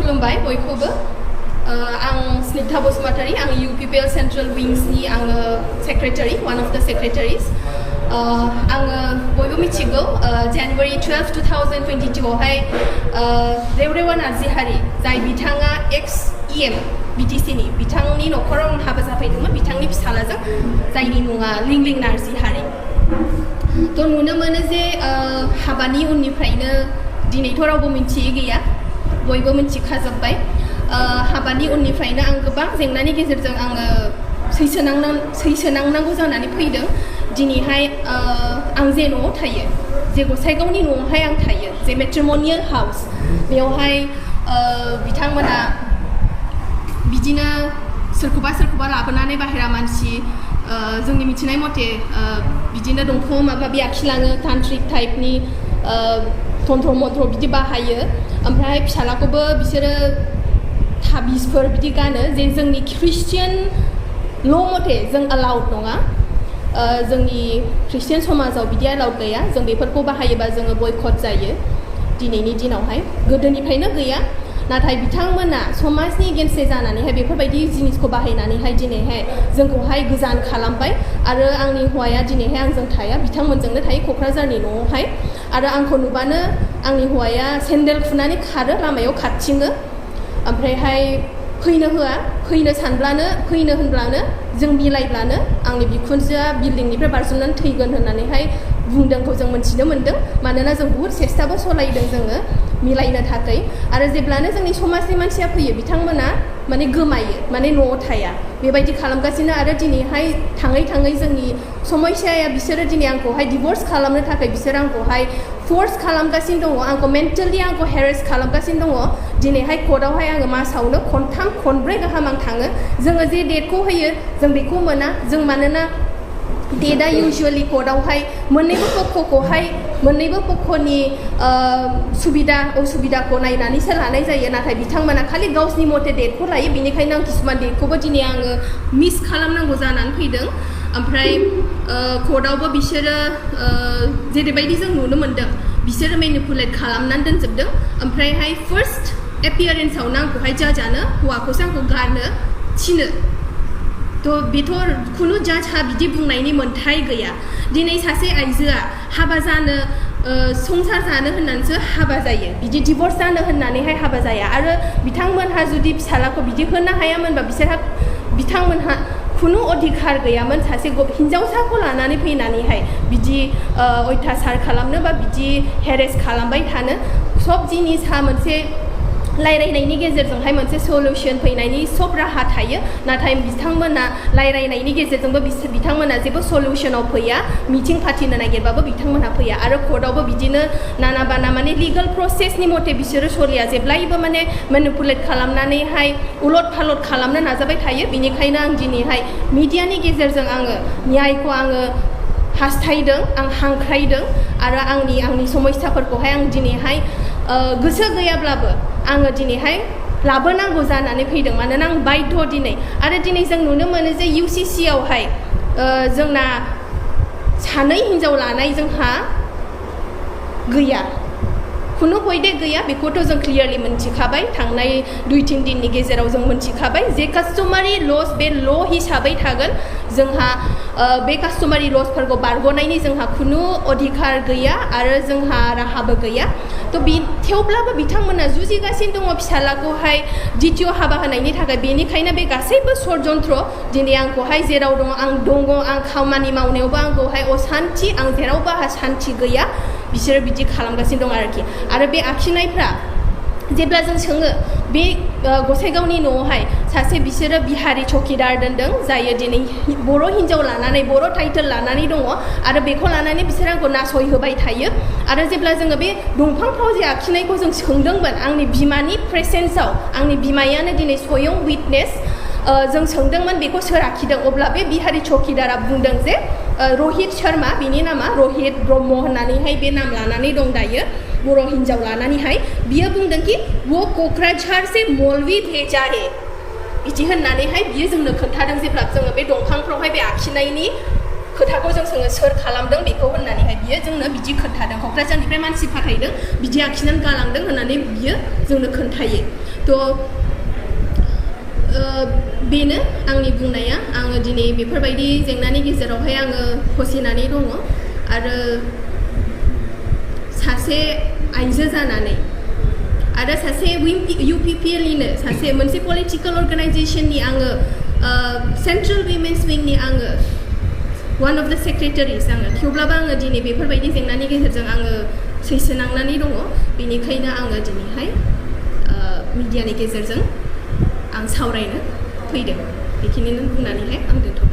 खुलुमबाय बयखौबो आं Snigdha Basumatary आं UPPL Central Wings नि आङो secretary one of the secretaries आङो बयबो मिथिगौ January 12, 2022 आवहाय रेवरेवा नार्जिहारि जाय बिथाङा ex-EM BTC नि बिथांनि नखराव आं हाबा जाफैदोंमोन बिथांनि फिसालाजों जायनि मुङा लिंलिं नार्जिहारि तो नुनो मोनो जे हाबानि उननिफ्रायनो दिनैथ' रावबो मिथियै गैया बयबो मिथिखाजोब्बाय हाबानि उननिफ्रायनो आं गोबां जेंनानि गेजेरजों आङो सैसोनांनांगौ जानानै फैदों दिनैहाय आं जे न'आव थायो जे गसाइगावनि न'आवहाय आं थायो जे मेट्रिमोनियेल हाउस बेवहाय बिथांमोना बिदिनो सोरखौबा लाबोनानै बाहेरा मानसि जोंनि मिथिनाय मथे बिदिनो दंख' माबा आखिलाङो तान्त्रिक टाइपनि तन्त्र मन्त्र बिदि बाहायो ओमफ्राय फिसालाखौबो बिसोरो थाबिसफोर बिदि गानो जे जोंनि ख्रिस्टियान ल' मथे जों अलाउड नङा जोंनि ख्रिस्टियान समाजाव बिदि अलाउड गैया जों बेफोरखौ बाहायोबा जोङो बयकट जायो दिनैनि दिनावहाय गोदोनिफ्रायनो गैया नाथाय बिथांमोना समाजनि गेनसे जानानैहाय बेफोरबायदि जिनिसखौ बाहायनानैहाय दिनैहाय जोंखौहाय गोजान खालामबाय आरो आंनि हौवाया दिनैहाय आंजों थाया बिथांमोनजोंनो थायो क'क्राझारनि न'आवहाय आरो आंखौ नुबानो आंनि हौवाया सेन्देल खुनानै खारो लामायाव खारथिङो ओमफ्रायहाय फैनो होआ फैनो होनब्लानो जों मिलायब्लानो आंनि बिखुनजोआ बिल्डिंनिफ्राय बारजुमनानै थैगोन होननानैहाय बुंदोंखौ जों मिथिनो मोन्दों मानोना जों बुहुत सेस्टाबो सलायदों जोङो मिलायनो थाखाय आरो जेब्लानो जोंनि समाजनि मानसिया फैयो बिथांमोना माने गोमायो माने न'आव थाया बेबायदि खालामगासिनो आरो दिनैहाय थाङै जोंनि समस्याया बिसोरो दिनै आंखौहाय डिभर्स खालामनो थाखाय बिसोरो आंखौहाय फोर्स खालामगासिनो दङ आंखौ मेन्टेलि आंखौ हेरेस खालामगासिनो दङ दिनैहाय कर्टआवहाय आङो मासावनो खनथाम खनब्रै गाहाम आं थाङो जोङो जे डेटखौ होयो जों बेखौ मोना जों मानोना डेटआ इउजुवेलि कर्टआवहाय मोन्नैबो पक्षनि सुबिदा असुबिदाखौ नायनानैसो लानाय जायो नाथाय बिथांमोना खालि गावसिनि मथे डेटखौ लायो बेनिखायनो आं किसुमान डेटखौबो दिनै आङो मिस खालामनांगौ जानानै फैदों ओमफ्राय कर्टआवबो बिसोरो जेरैबायदि जों नुनो मोन्दों बिसोरो मेनिपुलेट खालामनानै दोनजोबदों ओमफ्रायहाय फार्स्ट एपियारेन्सआवनो आंखौहाय जाजानो हौवाखौसो आंखौ गारनो थिनो थ' बेथ' खुनु जाजहा बिदि बुंनायनि मोन्थाय गैया दिनै सासे आइजोआ हाबा जानो संसार जानो होननानैसो हाबा जायो बिदि डिभर्स जानो होननानैहाय हाबा जाया आरो बिथांमोनहा जुदि फिसालाखौ बिदि होनो हायामोनबा बिथांमोनहा खुनु अधिकार गैयामोन सासे हिन्जावसाखौ लानानै फैनानैहाय बिदि अयथासार खालामनो बा बिदि हेरेस खालामबाय थानो सब जिनिसा मोनसे रायलायनायनि गेजेरजोंहाय मोनसे सल्युशन फैनायनि सब राहा थायो नाथाय बिथांमोना रायलायनायनि गेजेरजोंबो बिथांमोना जेबो सल्युशनाव फैया मिटिं फाथिनो नागिरबाबो बिथांमोनहा फैया आरो कर्टआवबो बिदिनो नाना बाना माने लिगेल प्रसेसनि मथे बिसोरो सलिया जेब्लायबो माने मेनिपुलेट खालामनानैहाय उलट फालट खालामनो नाजाबाय थायो बेनिखायनो आं दिनैहाय मिडियानि गेजेरजों आङो न्यायखौ आङो हास्थायदों आं हांख्रायदों आरो आंनि समस्याफोरखौहाय आं दिनैहाय गोसो गैयाब्लाबो आङो दिनैहाय लाबोनांगौ जानानै फैदों मानोना आं बाध्य दिनै आरो दिनै जों नुनो मोनो जे UCC आवहाय जोंना सानै हिन्जाव लानाय जोंहा गैया खुनु पयदे गैया बेखौथ' जों क्लियारलि मोनथिखाबाय थांनाय 2-3 दिननि गेजेराव जों मोनथिखाबाय जे कास्टमारि लस बे ल' हिसाबै थागोन जोंहा बे कास्टमारि लसफोरखौ बारग'नायनि जोंहा खुनु अधिकार गैया आरो जोंहा राहाबो गैया थ' थेवब्लाबो बिथांमोना जुजिगासिनो दङ फिसालाखौहाय द्वितीय हाबा होनायनि थाखाय बेनिखायनो बे गासैबो षड्यन्त्र दिनै आंखौहाय जेराव दङ आं खामानि मावनायावबो आंखौहाय असान्थि आं जेरावबो आंहा सान्थि गैया बिसोरो बिदि खालामगासिनो दं आरोखि आरो बे आखिनायफ्रा जेब्ला जों सोङो बे गसाइगावनि न'आवहाय सासे बिसोरो बिहारि चौकिदार दोनदों जायो दिनै बर' हिन्जाव लानानै बर' टाइटेल लानानै दङ आरो बेखौ लानानै बिसोर आंखौ नासयहोबाय थायो आरो जेब्ला जोङो बे दंफांफ्राव जे आखिनायखौ जों सोंदोंमोन आंनि बिमानि प्रेसेन्सआव आंनि बिमायानो दिनै स्वयं विटनेस जों सोंदोंमोन बेखौ सोर आखिदों अब्ला बे बिहारि चौकिदारा बुंदों जे रहित शर्मा बिनि नामा रहित ब्रह्म होननानैहाय बे नाम लानानै दं दायो बर' हिन्जाव लानानैहाय बियो बुंदों कि वो क'क्राझार से मौलवी भेजा है बिदि होननानैहाय बियो जोंनो खोन्थादों जेब्ला जोङो बे दंफांफ्रावहाय बे आखिनायनि खोथाखौ जों सोङो सोर खालामदों बेखौ होननानैहाय बियो जोंनो बिदि खोन्थादों क'क्राझारनिफ्राय मानसि फाथायदों बिदि आखिनानै गालांदों होननानै बियो जोंनो खोन्थायो थ' बेनो आंनि बुंनाया आङो दिनै बेफोरबायदि जेंनानि गेजेरावहाय आङो फसिनानै दङ आरो सासे आइजो जानानै आरो सासे UPPLनिनो सासे मोनसे पलिटिकेल अर्गानाइजेसननि आङो सेन्ट्रेल विमेन्स विंनि आङो वान अफ द सेक्रेटारिस आङो थेवब्लाबो आङो दिनै बेफोरबायदि जेंनानि गेजेरजों आङो सैसोनांनानै दङ बेनिखायनो आङो दिनैहाय मिडियानि गेजेरजों आं सावरायनो फैदों बेखिनिनो बुंनानैहाय आं दोनथ'